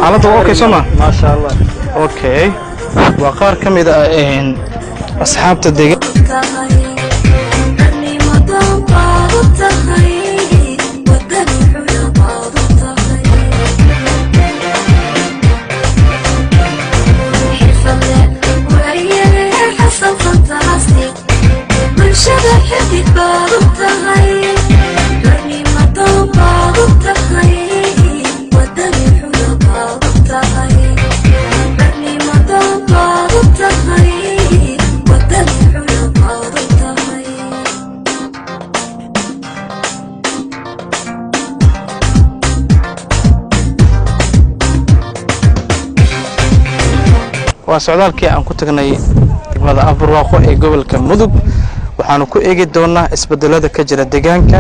Xaaladda waa okay, soo ma? Maasha Allah. Okay, waa qaar ka mid ah asxaabta deegaan. Tahay xornimadan baad u tahay, wadani xula baad u tahay, xirfadle waaye Xasan Fantastic, bulshada xidig baad u tahay, xornimadan baad u tahay, wadani xula baad u tahay, xornimadan baad u tahay, wadani xula baad u tahay. Waa socdaalkii aan ku tagnay degmada Afbarwaaqo ee gobolka Mudug. Waxaanu ku eegi doonaa isbedelada ka jira deegaanka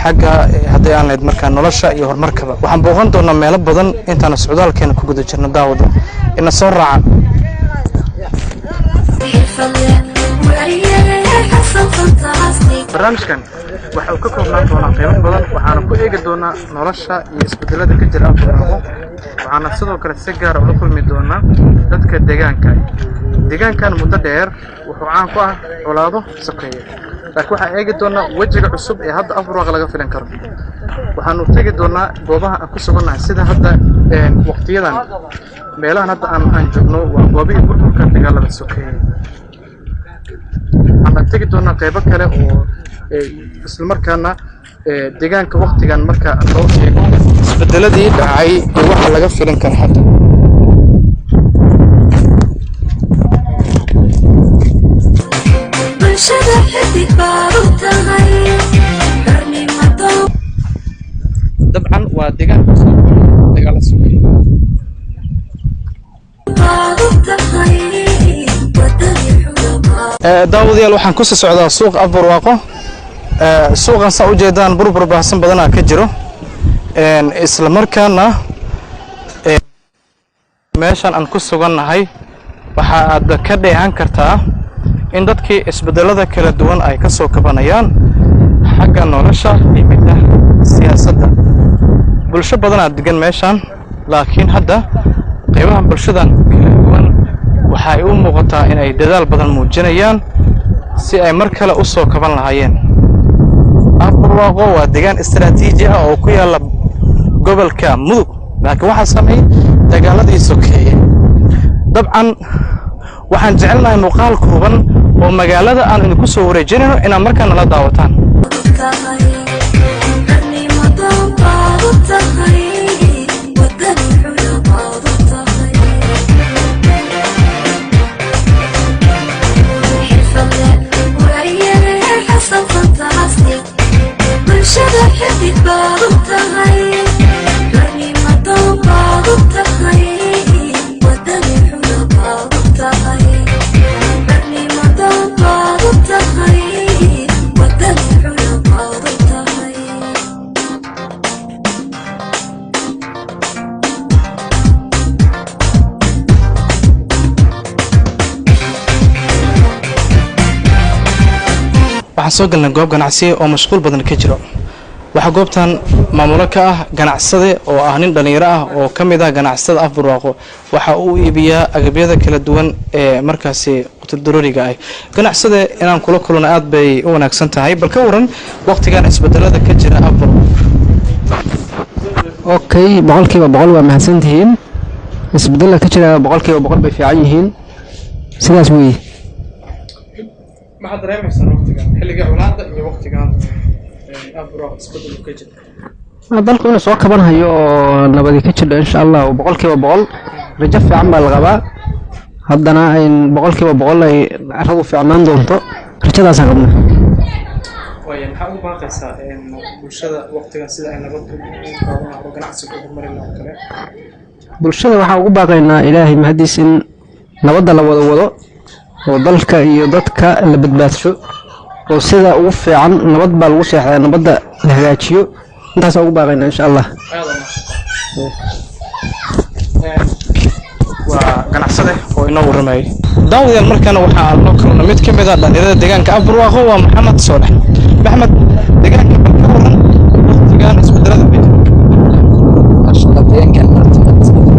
xagga hadday aan lahayd markaa nolosha iyo horumarkaba. Waxaan booqan doonaa meelo badan intaanu socdaalkeena ku guda jirno. Daawada ina soo raaca. Xirfadle waaye Xasan Fantastic. Barnaamijkan waxa uu ka koobnaan doonaa qaybo badan. Waxaana ku eegi doonaa nolosha iyo isbedelada ka jira Afbarwaaqo. Waxaana sidoo kale si gaara ula kulmi doonaa dadka deegaanka. Deegaankan muddo dheer wuxuu caan ku ah colaado sokeeye, laakiin waxaan eegi doonaa wejiga cusub ee hadda Afbarwaaqo laga filan karo. Waxaanu tegi doonaa goobaha aan ku sugannahay, sida hadda waqtiyadan meelahan hadda aan joogno waa goobihii burburka dagaalada sokeeye. Waxaan tegi doonaa qaybo kale oo isla markaana deegaanka waqtigan marka loo eego isbedeladii dhacay iyo waxa laga filan karo hadda. Bulshada xidig baad u tahay, xornimadan. Dabcan waa deegaan kusoo koray dagaala sokeeye. Baad u tahay, wadani xula baad. Daawadayaal, waxaan kusii socdaa suuqa Afbarwaaqo. Suuqan saa ujeedaan burbur baahsan badanaa ka jiro. Isla markaana meeshan aan ku sugannahay waxa aad ka dheehan kartaa in dadkii isbedelada kala duwan ay ka soo kabanayaan xagga nolosha iyo midda siyaasadda. Bulsho badanaa degan meeshan, laakiin hadda qaybaha bulshadan kala duwan waxa ay u muuqataa in ay dadaal badan muujinayaan si ay mar kale u soo kaban lahaayeen. Afbarwaaqo waa deegaan istaraatiiji ah oo ku yaalla gobolka Mudug, laakiin waxaa saameeyey dagaaladii sokeeye. Dabcan waxaan jecelnahay muuqaal kooban oo magaalada aan idinku soo wareejinayno inaad markaa nala daawataan. Tahay xornimadan baad u tahay, wadani xula baad u tahay, xirfadle waaye Xasan Fantastic, bulshada xidig baad u tahay, xornimadan baad u tahay, wadani xula baad u tahay, xornimadan baad u tahay, wadani xula baad u tahay. Waxaan soo galnay goob ganacsi oo mashquul badan ka jiro. Waxaa goobtan maamulo ka ah ganacsade oo ah nin dhallinyaro ah oo ka mid ah ganacsatada Afbarwaaqo. Waxa uu iibiyaa agabyada kala duwan ee markaasi quturdarooriga ah. Ganacsade, inaan kula kulano aad bay u wanaagsan tahay. Bal ka waran waqtigan isbedelada ka jira Afbarwaaqo? Okay, 100% waa mahadsantihiin. Isbedela ka jira 100% bay fiican yihiin, sidaas weeye. Maxaad dareemaysaa waqtigan, xilliga colaada iyo waqtigan Afbarwaaqo isbedel ka jira? Dalku inuu soo kabanhayo oo nabadi ka jidho, insha Allah, 100% rajo fiican baa la qabaa. Haddana ay 100% ay carradu fiicnaan doonto, rajadaasaan qabna. Waaya, maxaa ugu baaqaysaa bulshada waqtigan sida ay nabad u qaadan lahaa oo ganacsiga u horumari lahaa oo kale? Bulshada waxaan ugu baaqaynaa, Ilaahay mahadiis, in nabadda la wada wado oo dalka iyo dadka la badbaadsho, oo sida ugu fiican nabad baa lagu seexdaa, nabadda la hagaajiyo. Intaasaan ugu baaqaynaa, insha Allah. Aad waa ganacsade oo inoo warramayay. Daawadayaal, markaana waxa aan loo kulno mid ka mid ah dhalinyarada deegaanka Afbarwaaqo, waa Maxamed Soolax. Maxamed, deegaanka bal ka waran waqtigan isbedelada ka jira? Maasha Allah, deegaankan maanta isbedel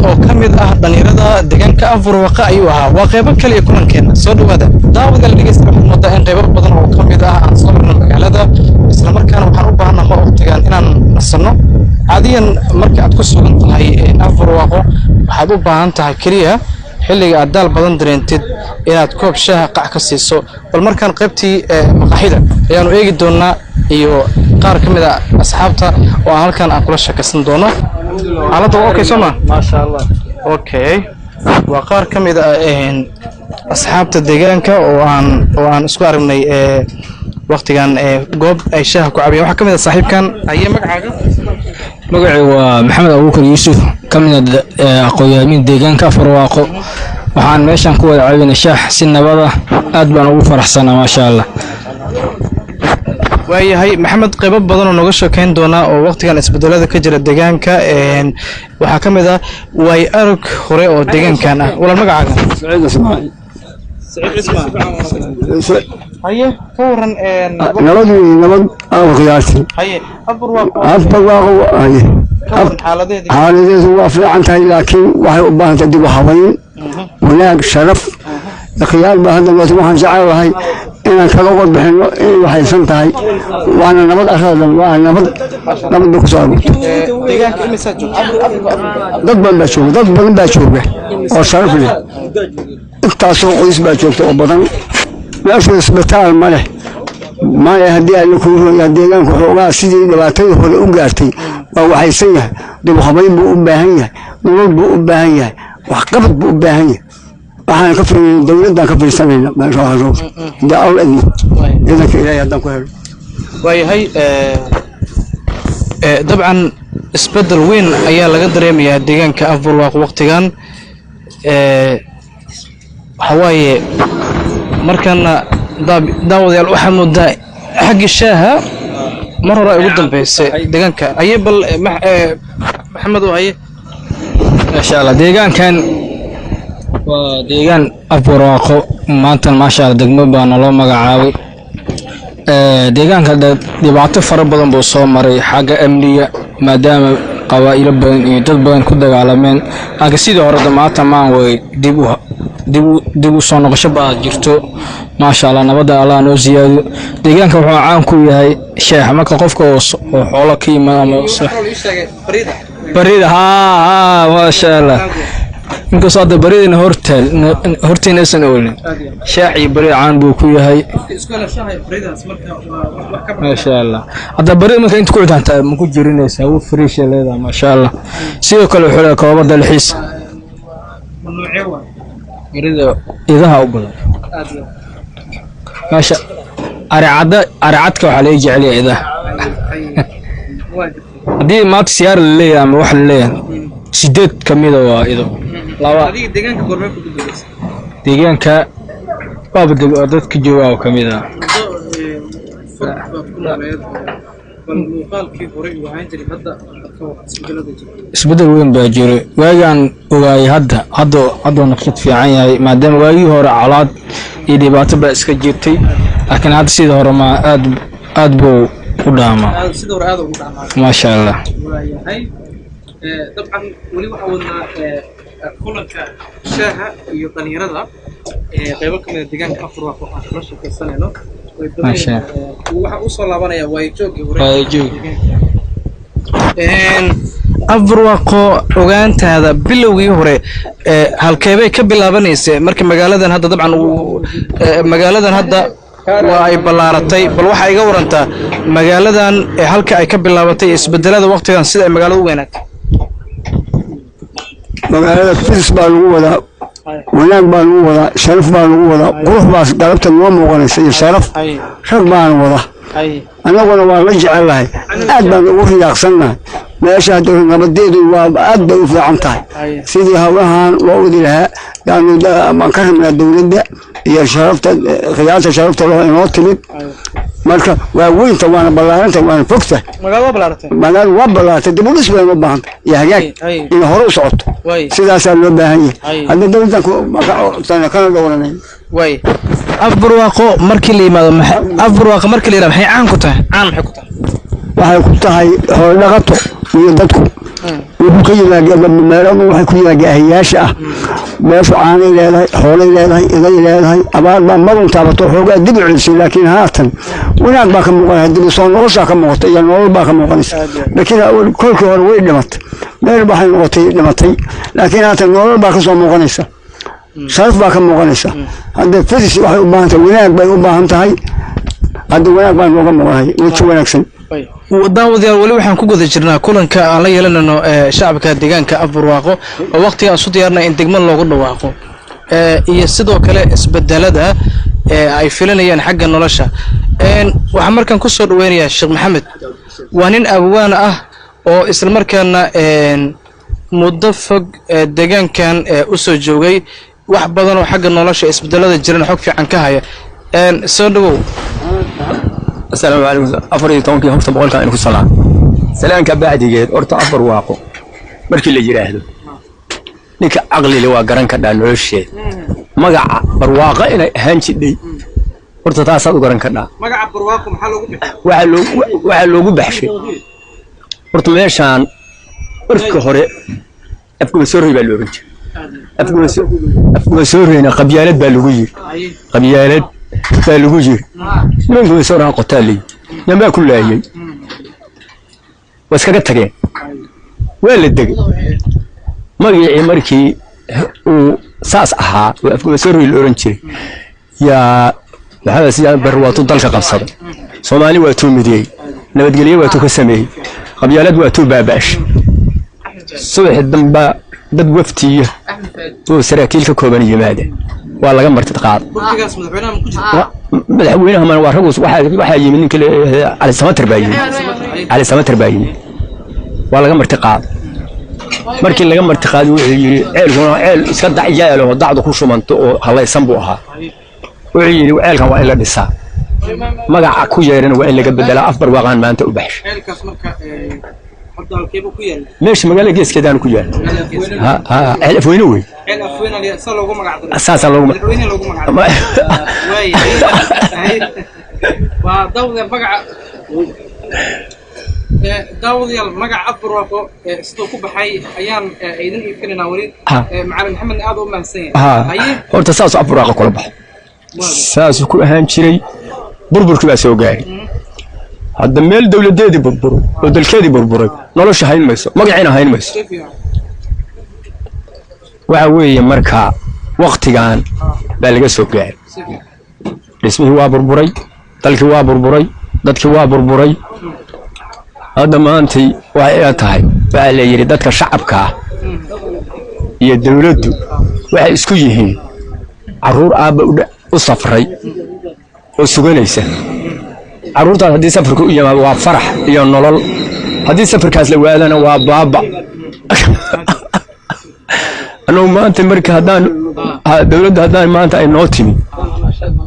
oo ka mid ah dhalinyarada deegaanka Afbarwaaqo ayuu ahaa. Waa qeybo kaliya kulankeena. Soo dhawaada, daawadayaal, dhegeysta. Waxaad moodaa in qeybo badan oo ka mid ah aan soo marno magaalada, islamarkaana waxaan u baahanaa ma waqtigan inaan nasanno. Caadiyan marka aad ku sugan tahay Afbarwaaqo, waxaad u baahan tahay keliya xilliga aad daal badan dareentid inaad koob shaaha qac ka siiso. Bal markaan qaybtii maqaaxida ayaanu eegi doonaa iyo qaar ka mid a asxaabta oo aan halkan aan kula sheekaysan doono. Xaaladda waa okay, soo ma? Maasha Allah. Okay, waa qaar ka mid ah asxaabta deegaanka oo aan isku aragnay waqtigan goob ay shaaha ku cabayaan. Waxaa ka mid ah saaxiibkan. Aye, magacaaga? Magacay waa Maxamed Abuukar Yuusuf, ka mid ah aqoon-yahamiin deegaanka Afbarwaaqo. Waxaan meeshan ku wada cabinay shaax si nabada, aad baan ugu faraxsanaa, maasha Allah. Waayahay Maxamed, qaybo badan oo nooga sheekeyn doonaa oo waqtigan isbedelada ka jira deegaanka. Waxaa ka mid ah waay arag hore oo deegaankan ah. Walaal, magacaaga? Saciid Ismaaciil. Saciid Cismaan. Haye, ka waran? Nabad wey, nabad aan qiyaasi. Haye, Afbarwaaqo. Afbarwaaqo haye. Ka waran xaaladeedii? Xaaladeedu waa fiican tahay, laakiin waxay u baahan tahay dib u habayn, wanaag, sharaf, khiyaar baa hadda mooto. Waxaan jecelahay inaan kaga warbixino inay waxaysan tahay, waana nabad arrada dhan, waa nabad, nabad bay kusoo aroortay. Deegaanka imisaa joogta? Dad badan baa jooga, dad badan baa jooga oo sharaf leh. Intaasoo qoys baa joogta oo badan. Meeshu isbitaal ma leh, male. Haddii alla kuu royaa, deegaanku xoogaa sidii dhibaatadii hore u gaartay waa waxaysan yahay. Dib u habayn buu u baahan yahay, nolol buu u baahan yahay, waxqabad buu u baahan yahay. Waxaan ka fiirnay dowladdan, ka fiirsanayna meesha waxaa haddii Alla idmo, ciidanka Ilaahay haddaan ku helo. Waayahay, dabcan isbeddel weyn ayaa laga dareemayaa deegaanka Afbarwaaq waqtigan. Waxaa waaye markana, daawadayaal, waxaa moodaa xagga shaaha mar hore ay ugu dambeysay deegaanka. Haye, bal Maxamed oo haye. Maasha Allah, deegaankan waa deegaan Afbarwaaqo. Maanta, maasha Allah, degmo baa naloo magacaabay. Deegaanka dhibaato fara badan buu soo maray xagga amniga, maadaama qabaa'ilo badan iyo dad badan ku dagaalameen. Laakiin sidii hore da maanta maan way dib u soo noqosho baa jirto, maasha Allah. Nabadda Allah noo siyaadiyo. Deegaanka wuxuu caan ku yahay sheex. Marka qofka oo xoolo ka yimaado ama barida, haa haa, maasha Allah. Inkastoo hadda baridina hortaal horteena aysan oolin, shaax iyo barida caan buu ku yahay, maasha Allah. Hadda barida marka inta ku cuntaa ma ku jirinaysaa, wuu fresh ay leedahay, maasha Allah. Sidoo kale wuxuu leeyahay koobo dalxiis. Barida idaha u badan maasha. Aricadda, aricadka waxaa laga jecel yahay idaha. Haddii maanta siyaar la leeyahay ama wax la leeyahay, 8 ka mida waa ido, laba. Deegaanka waaba dadka jooga oo ka mid ah. Muddo fog baad ku nooleed, bal muuqaalkii hore uu ahaan jiray hadda ka war, isbedelada jira? Isbeddel weyn baa jiro. Waagaan ogaayay hadda hadduu naqshad fiican yahay, maadaama waagii hore colaad iyo dhibaato baa iska jirtay. Laakiin hadda sida hore ma aad aad buu u dhaamaa. Sida hore aad ugu dhaamaa. Maasha Allah. Waayahay. Dabcan weli waxaa wadnaa kulanka shaaha iyo dhalinyarada qeybo ka mid a deegaanka Afbarwaaqo waxaan kula sheekaysanayno. Way badan Maasha. yihiin. Waxa uu soo laabanaya waayo joogii hore. Waayo joog. Afbarwaaqo ogaantaada bilowgii hore halkeebay ka bilaabanaysa? Marka magaaladan hadda, dabcan magaaladan hadda waa ay ballaaratay. Bal waxaa iga warantaa magaaladan halka ay ka bilaabatay iyo isbedelada waqtigan, sida ay magaalada u weynaatay. Magaalada fidis baa lagu wadaa, wanaag baa lagu wadaa, sharaf baa lagu wadaa, qurux baa galabta noo muuqanaysa iyo sharaf. Rag baana wada, annaguna waan la jecelahay, aad baan ugu riyaaqsannahay. Meesha hadda nabadeedu waa aad bay u fiican tahay. Sidii hawlahan loo wadi lahaa yaanu baan ka rabnaa dowladda iyo sharafta, khiyaarta sharafta loo inoo timid. Marka waa weynta, waana ballaaranta, waana fogta. Magaalada waa ballaaratay. Magaalada waa ballaartay, dib u dhis bay u baahan tahay iyo hagaag in hore u socoto. Sidaasaa loo baahan yahay. Hadda dowladdan kana dhowranay. Waay, Afbarwaaqo markii la yimaado, Afbarwaaqo markii la yidhahdo, maxay caan ku tahay? Caan maxay ku tahay? Waxay ku tahay xoolo dhaqato iyo dadku. Wuxuu ka yimaa meeladu waxay ku yimaa gaahiyaasha ah. Meeshu caanay leedahay, xoolay leedahay, iday leedahay. Abaar baa marun taabato, xoogaa dib u celisay, laakiin haatan wanaag baa ka muuqanaya, dib soo noloshaa ka muuqata iyo nolol baa ka muuqanaysa. Laakiin awal kolkii hore way dhimatay, meel waxay noqotay dhimatay, laakiin haatan nolol baa ka soo muuqanaysa, sharaf baa ka muuqanaysa. Hadda fidis waxay u baahan tahay, wanaag bay u baahan tahay. Hadda wanaag baa nooga muuqanaya, weji wanaagsan. Daawadayaal, weli waxaan ku guda jirnaa kulanka aan la yeelanayno ee shacabka deegaanka Afbarwaaqo oo waqtiga aan isu diyaarinay in degmo loogu dhawaaqo, iyo sidoo kale isbedelada ee ay filanayaan xagga nolosha. Waxaan markaan kusoo dhaweynayaa Sheekh Maxamed. Waa nin abwaan ah oo islamarkaana muddo fog deegaankan usoo joogay, wax badan oo xagga nolosha isbedelada jiran xog fiican ka haya. Soo dhawow. Asalaamu calaykum. 14-kii horta boqolkan in ku salaam salaanka bacdigeed. Horta Afar Waaqo markii la yidhaahdo, ninka caqlile waa garan kadhaa nolosheed. Magaca barwaaqo inay ahaan jidhay horta taasaad u garan kadhaa. Magaca Barwaaqo maxaa loogu bixiyay? Waxaa loogu baxshay horta meeshaan marka hore Afgubasoorey baa la oran jiray. Afgubasooreyna qabyaalad baa lagu yiri, qabyaalad baa lagu yiri. Nimanka Gubasoorhan qotaa leeyi nimanbaa ku laayay, waa iskaga tageen, waa la degay. Magicii markii uu saas ahaa oo Afgubasoorey la oran jiray, yaa Maxamed Siyaad Barre waatuu dalka qabsaday, Soomaali waatuu midiyey, nabadgelyo waatuu ka sameeyey, qabyaalad waatuu baaba'shay. Subaxi dambaa dad waftiya oo saraakiil ka kooban yimaadeen, waa laga martid qaaday. Waqtigaas madaxweynaha ma ku jira? Madaxweynaha mana, waa ragus. Waxaa yimid ninka la yidhaahdo Cali Samater baa yimid, Cali Samater baa yimid, waa laga marti qaaday. Markii laga marti qaaday wuxuu yidhi, ceelkuna ceel iska dacyaalo dacdu ku shumanto oo halaysan buu ahaa. Wuxuu yidhi, ceelkan waa in la dhisaa, magaca ku yeerana waa in laga bedelaa, Afbar Waaqaan maanta u baxshay. Ceelkaas marka hadda halkeebuu ku yaalla? Meesha magaalada geeskeedaanu ku yaal. Ha ha, ceel Afweyne wey. Ceel Afweyne saa loogu magac daray? Saasaa loogu Madaxweyne loogu magac daray. Waay, waa daawadayaal, magaca daawadayaal, magaca Afbarwaaqo siduu ku baxay ayaan idin iibinaynaa weli. Macalin Maxamed aad u mahadsan yahay. Haye. Horta saasuu Afbar Waaqa kula baxo, saasuu ku ahaan jiray. Burburkii baa soo gaaray. Hadda meel dowladeedii burburo oo dalkeedii burburay nolosha hayn mayso, magaciina hayn mayso. Si fiican. Waxa weeye marka waktigan baa laga soo gaaray. Si fiican. Dhismihii waa burburay, dalkii waa burburay, dadkii waa burburay. Hadda maantay waxay ila tahay, waxaa la yidhi dadka shacabka ah iyo dowladdu waxay isku yihiin carruur aabba u safray oo suganaysa. Carruurtaas haddii safarka u yimaado waa farax iyo nolol, haddii safarkaas la waadana waa baaba. Annagu maanta marka haddaan dowladda haddaan maanta ay noo timi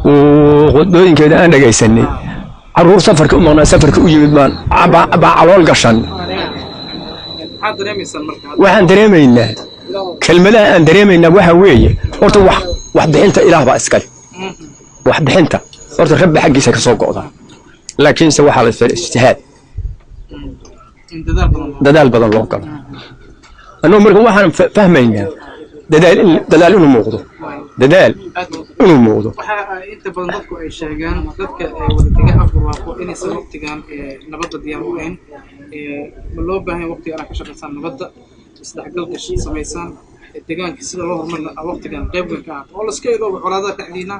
oo qodooyinkeeda aan dhegaysanay, carruur safarka u maqnaa safarka u yimid baan baa calool gashan. Maxaad dareemaysaan marka? Waxaan dareemaynaa, kelmadaha aan dareemaynaa waxa weeye horta wax bixinta Ilaah baa iskale. Wax bixinta horta Rabbi xaggiisa ka soo go'daa, laakiinse waxaa la ijtihaad In dadaal badan dadaal badan loo galo. Annagu marka waxaan fahmaynaa dadaal dadaal inuu muuqdo, dadaal inuu muuqdo. Waxa inta badan dadku ay sheegaan, dadka wada dega Afbarwaaqo, inaysan waqtigan nabadda diyaar u ahayn. Ma loo baahan yahay waqtiga inaad ka shaqaysaan nabadda, isdhexgalka samaysaan, deegaanka sida loo horumar waqtigan qayb weyn ka ahaato oo laska iloobo colaadaha dhexdiina,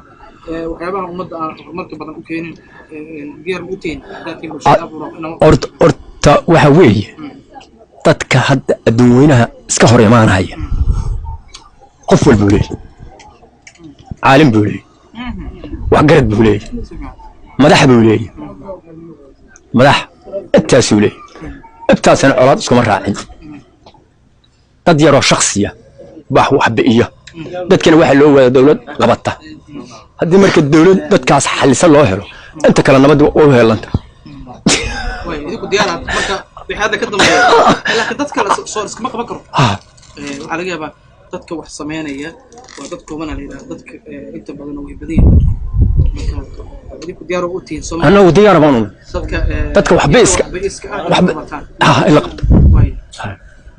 waxyaabaha ummadda aan horumarka badan u keenin? Diyaar u tihiin dadkii bulshada Afbarwaaqo inaa Horta waxa weeye dadka hadda adduun weynaha iska hor imaanaya, qof walbuu leeyahy, caalim buu leeyahy, waxgarad buu leeyahy, madax buu leeyahy, madax intaasuu leeyahy. Intaasina colaad iskuma raacin. Dad yaroo shaksiya baa wax bi'iya, dadkana waxaa loo waada dowlad qabata. Haddii marka dowlad dadkaas xalisa loo helo, inta kale nabadda u heelanta. Way idinku diyaar aad marka wixii hadda ka dambeeya, laakiin dad kale soo iskama qaban karo. Waxaa laga yaabaa dadka wax sameynaya waa dad kooban la yidhaha, dadka inta badan way badan yihiin dadku. Marka idinku diyaar u tihiin Soomaali? Annagu diyaar baanu Dadka dadka waxba iska waxba iska ah waxba qabataan. Ha, in la qabto. Way. Ha.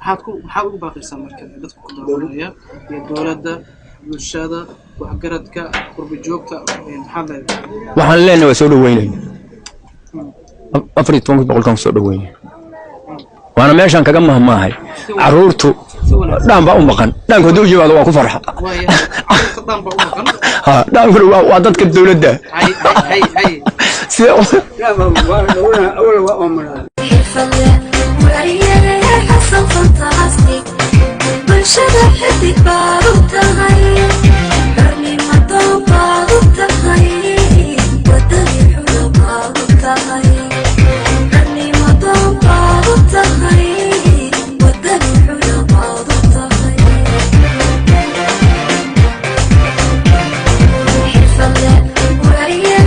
Maxaad ugu baaqaysaa marka dadka ku daawanaya iyo dowladda, bulshada, waxgaradka, qurbi joogta? Maxaad leedahay? Waxaan leenahay waa soo dhaweynayna, 14-ka boqolkaan soo dhaweynay, waana meeshaan kaga mahmaahay caruurtu dhaan baa u maqan. Dhaanku hadduu u yimaado waa ku farxa. Waaya, carruurta dhan baa u maqan. Ha, dhaankuna waa dadka dowladda. Hay hay hay. Sida Xirfadle wariye Xasan Fantastic, bulshada xidig baad u tahay, xornimadoon baad u tahay, wadani xulo baad u tahay, xornimadoon baad u tahay, wadani xulo baad u tahay. Xirfadle wariye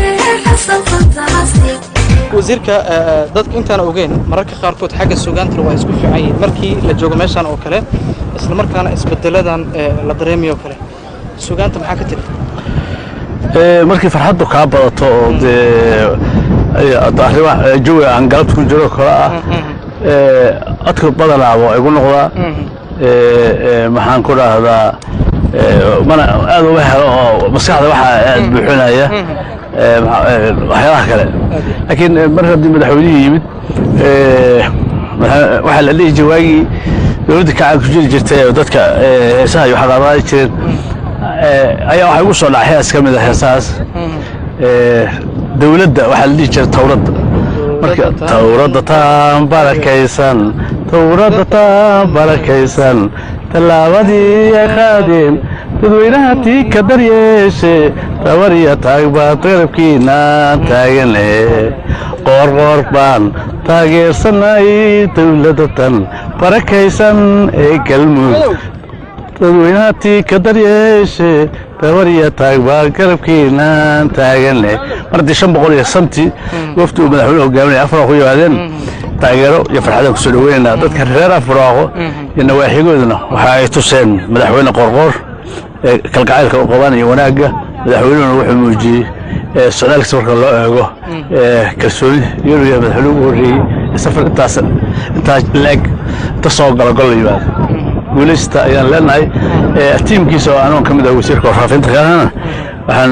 Xasan Fantastic. Wasiirka, dadka intaan ogeyn, mararka qaarkood xagga suugaantana waa isku fiican yihiin markii la joogo meeshan oo kale, isla markaana isbedeladan la dareemayo kale. Suugaanta maxaa ka tiri? Markii farxaddu kaa badato oo dee arrimaha jawiga aan galabta ku jiro kale ah, codka badanaa waa igu noqdaa. Maxaan ku dhahdaa, mana aad uma helo oo maskaxda waxaa aad buuxinaya waxyaalaha kale, laakiin mar haddii madaxweynihii yimid, waxaa la dhihi jiray waagii dowladda kacaan ku jiri jirtay oo dadka heesaha iyo waxaa qaadi jireen, ayaa waxaa igu soo dhacay hees ka mid a heesahaas. Dowladda waxaa la dhihi jiray towradda. Marka towradda taan barakaysan, towradda taan barakaysan, tallaabadii ay qaadeen dadweynaha tii ka daryeeshe, tabar iyo taag baa garabkiina taagane, Qoorqoor baan taageersanay, dowladda tan barakaysan ee Galmudug, dadweynaha tii ka daryeeshe, tabar iyo taag baa garabkiina taagane. Mar haddii 500 iyo santi wafdi uu madaxweyne hogaaminaya Afraaqo ku yimaadeen, taageero iyo farxadaan kusoo dhaweynaynaa. Dadka reer Afraaqo iyo nawaaxigooduna waxa ay tuseen madaxweyne Qorqoor ee kalgacaylka u qabaan iyo wanaagga. Madaxweynuhuna wuxuu muujiyey, socdaalkiisa marka loo eego, kalsooni iyo inuu yahay madaxweyne ugu horreeyey ee safar intaas intaa la-eg inta soo galo gol la yimaado. Guulaysta ayaan leenahay. Tiimkiisa oo anugan ka mid ah, wasiirka warfaafinta kalena, waxaan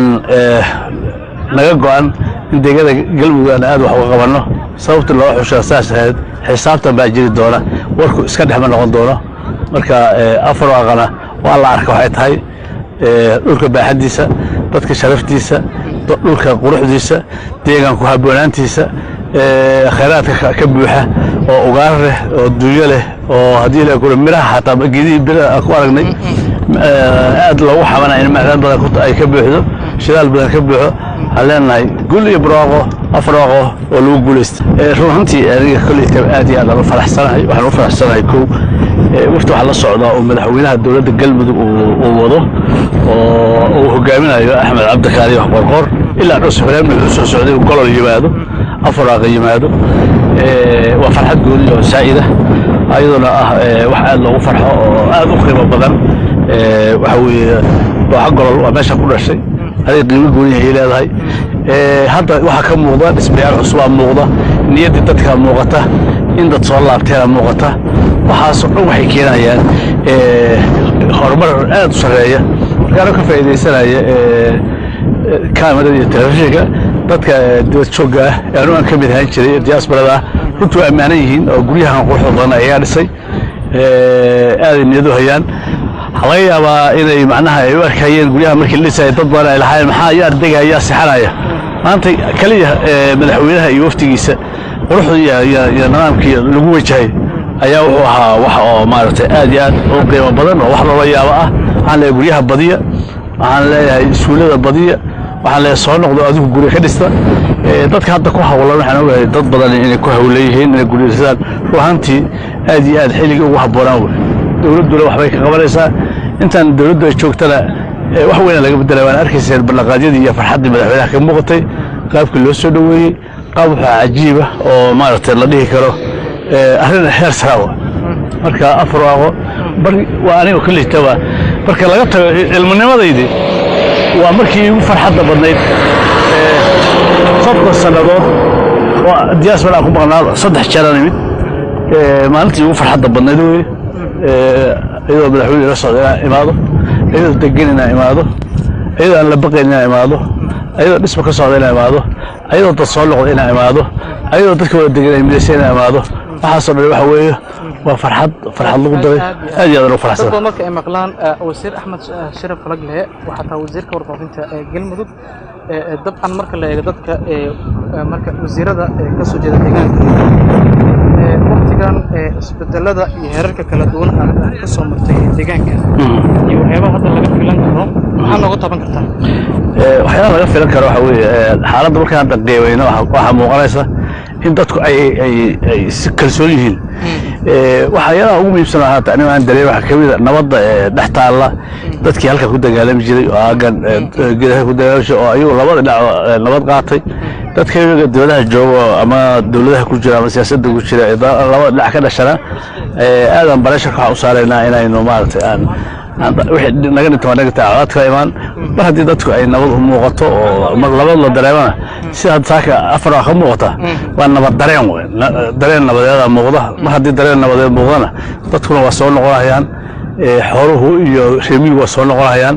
naga go'an in deegada Galmudug aan aad wax uga qabanno. Sababta loo xushaa saas ahayd. Xisaabtan baa jiri doona, warku iska dhexma noqon doono. Marka Afar waaqana waa la arka waxay tahay dhulka baaxaddiisa, dadka sharaftiisa, dhulka quruxdiisa, deegaanku habboonaantiisa, khayraadka ka buuxa oo ugaar leh oo dunyo leh oo haddii la kuro miraha xataa geedihii biraha aan ku aragnay aad loogu xabanaya in macdan badan ay ka buuxdo, shidaal badan ka buuxo. Waxaan leenahay gul iyo barwaaqo, Afar waaqo oo lagu guulaysta. Run ahaantii aniga kolleyta aad iyo aad aan u faraxsanahay. Waxaan u faraxsanahay, kow, wafdi waxaa la socdaa oo madaxweynaha dowladda Galmudug uu wado oo uu hogaaminayo Axmed Cabdikaari Qorqor, ilaa Dhus Xulaamni wuxuu soo socday uu Golol yimaado, Afar waaqa yimaado. Waa farxad gooni oo saa'ida, ayadoona ah wax aad loogu farxo oo aad u qiimo badan. Waxa weeye Dooxa Golol waa meesha ku dhashay, aday qiimo gooni ay leedahay. Hadda waxaa ka muuqda dhismayaal cusubaa muuqda, niyaddii dadkaa muuqata, in dad soo laabteena muuqata. Waxaasoo dhan waxay keenayaan horumar aad u sarreeya. Marka anoo ka faa'iidaysanaya kaamirada iyo telefishinka, dadka dibad joogga ah ee anugu aan ka mid ahaan jiray ee diasporada ah, runtii waa ammaanan yihiin oo guryahan quruxda badan ayaa dhisay, aaday niyad u hayaan. Waxaa laga yaabaa inay macnaha ay u arkayeen guryaha markii la dhisaya dad badan ay lahaayeen maxaa yaa ardayga yaa sixanaya. Maanta kaliya madaxweynaha iyo waftigiisa quruxda iyo nidaamkii lagu wajahay ayaa wuxuu ahaa wax oo maaragtay aad iyo aad u qiimo badan oo wax loola yaabo ah. Waxaan leeyahay guryaha badiya, waxaan leeyahay iskuullada badiya, waxaan leeyahay soo noqdo adigu guryo ka dhista. Dadka hadda ku hawlan, waxaan ogahay dad badan inay ku hawlan yihiin inay guryo dhistaan. Run ahaantii aad iyo aad xilligii ugu habboonaan wey. Dowladduna waxbay ka qabanaysaa. Intaan dowladdu ay joogtana wax weyna laga bedelay. Waan arkayseen ballanqaadyadii iyo farxaddii madaxweynaha ka muuqatay, qaabkii loo soo dhoweeyey, qaab wuxuu cajiiba oo maaragtay la dhihi karo arrin heer sara wa. Marka Afar waaqo waa aniga kolleytaba, marka laga tago ilmanimadaydii, waa markii igu farxadda badnayd 30 sannadood oo diaspora aan ku maqnaa. Saddex jeeraan imid, maalintii igu farxadda badnayd weye. Iyadoo madaxweyne la socda inaan imaado, iyadoo degan inaan imaado, iyadoo aan la baqayn inaan imaado, ayadoo dhisma ka socda inaan imaado, ayadoo dad soo noqda inaan imaado, ayadoo dadka wada degan ay midaysan inaan imaado, waxaasoo dhan waxa weeye waa farxad, farxad lagu daray. Aad iyo aad ugu faraxsan. Dad badan marka ay maqlaan wasiir Axmed Sharaf Falagle, waxaa taa wasiirka warfaafinta ee Galmudug. Dabcan marka la eego dadka marka wasiirada ka soo jeeda deegaanka, waqtigan isbedelada iyo heerarka kala duwan aad ka soo martay deegaanka iyo waxyaabaha hadda laga filan karo, maxaa nooga taaban kartaa? Waxyaalaha laga filan karo waxa weeye, xaaladda markaan hadda qiimayno, waxaa muuqanaysa in dadku ay si kalsoon yihiin. Waxyaalaha ugu muhiimsan oo haata aniga aan dareemay waxaa kamid a nabadda dhex taalla dadkii halka ku dagaalami jiray oo aaggan geedaha ku dagaalami jiray oo ayagu labada dhinac nabad qaatay. Dadka iyaga dowladaha jooga ama dowladaha ku jira ama siyaasadda ku jira ee labada dhinac ka dhashana, aadan pressure-ka waxaan u saaraynaa inaynu maaragtay aan wixii naga dhinta waa naga taa colaad kala imaan. Mar haddii dadku ay nabad u muuqato oo mar nabad la dareemana, sida hadda saaka afar waa ka muuqata, waa nabad dareen wey. Dareen nabadeeda muuqda. Mar haddii dareen nabadeed muuqdana, dadkuna waa soo noqonayaan, xooluhu iyo reemigu waa soo noqonayaan.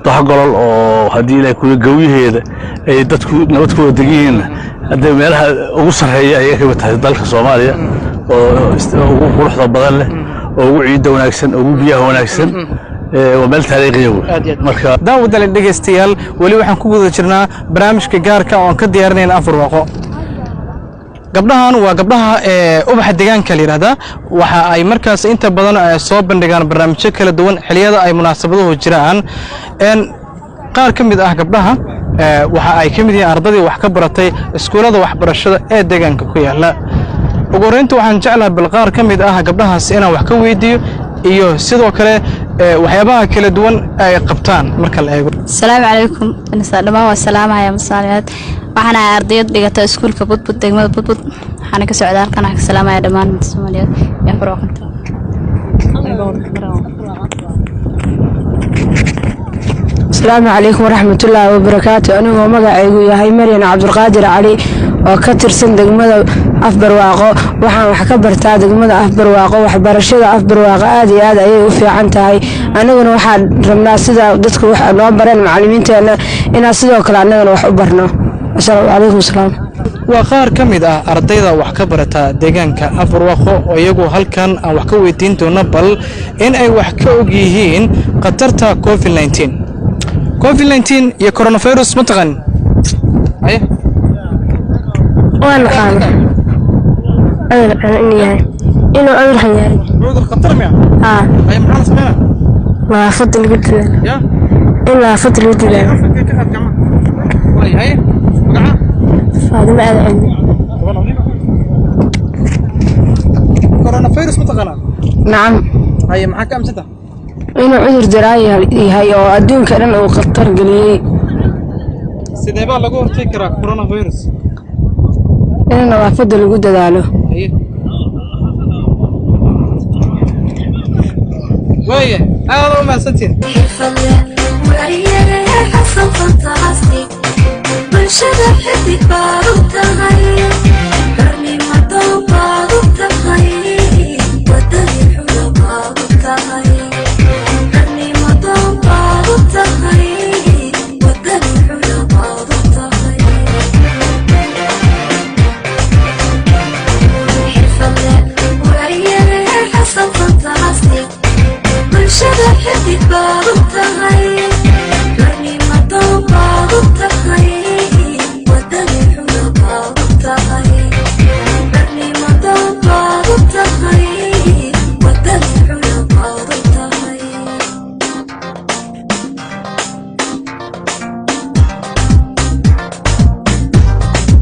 Doxa Golol oo haddii Ilahay kuwa gawyaheeda ay dadku nabad ku wada degan yihiinna, haddee meelaha ugu sarreeya ayay ka mid tahay dalka Soomaaliya oo ugu quruxda badan leh oo ugu ciidda wanaagsan, ugu biyaha wanaagsan. Waa meel taariikhiya wey. Aad iyo aad. Marka daawadale, dhegaystayaal, weli waxaan ku guda jirnaa barnaamijka gaarka oo aan ka diyaarinayna Afbarwaaqo. Gabdhahan waa gabdhaha ubaxa deegaanka la yidhahdaa. Waxa ay markaas inta badan soo bandhigaan barnaamijyo kala duwan xilliyada ay munaasabaduhu jiraan. Qaar ka mid ah gabdhaha waxa ay ka mid yihiin ardadii wax ka baratay iskuullada waxbarashada ee deegaanka ku yaala. Ugu horreynta waxaan jeclahay bal qaar ka mid ah gabdhahaas inaan wax ka weydiiyo iyo sidoo kale waxyaabaha kala duwan ay qabtaan marka la eego. Asalaamu calaykum dhammaan, waa salaamaya masaaliyaad. Waxaan ahay ardayad dhigata iskuulka Budbud, degmada Budbud. Waxaana ka socda halkan. Waxaan ka salaamaya dhammaan Soomaaliyeed ee Afbarwaaqinta. Asalaamu calaykum waraxmatullaahi wabarakaatu. Anigoo magacaygu yahay Maryan Cabdulqaadir Cali oo ka tirsan degmada Afbarwaaqo, waxaan wax ka bartaa degmada Afbarwaaqo. Waxbarashada Afbarwaaqo aad iyo aad ayay u fiican tahay. Aniguna waxaan rabnaa sida dadku wax noo bareen macalimiinteena inaan sidoo kale annagana wax u barno. Asalaamu calaykum salaam. Waa qaar ka mid ah ardayda wax ka barata deegaanka Afbarwaaqo oo iyagu halkan aan wax ka weydiin doono bal in ay wax ka og yihiin khatarta COVID-19. COVID-19 iyo coronavirus ma taqaan? Haye. Waa naqaana cudur xun inuu yahay, inuu cudur xun yahay. Cudur khatar miya? Haa. Haye, maxaa la sameynaa? Nadaafada lagu dadaalo. Ya. In nadaafada lagu dadaalo. Waay, haye, magaca? Faadimo Aad Cilmi. Coronavirus ma taqaanaa? Nacam. Haye, maxaa ka aaminsantaha? Inuu cudur daran yahay oo adduunka dhan uu khatar geliyey. Sidee baa lagu hortagi karaa coronavirus? In nadaafada lagu dadaalo. Haye, waaya, aad u mahadsantihin. Xirfadle wariye Xasan Fantastic, bulshada xidig baad u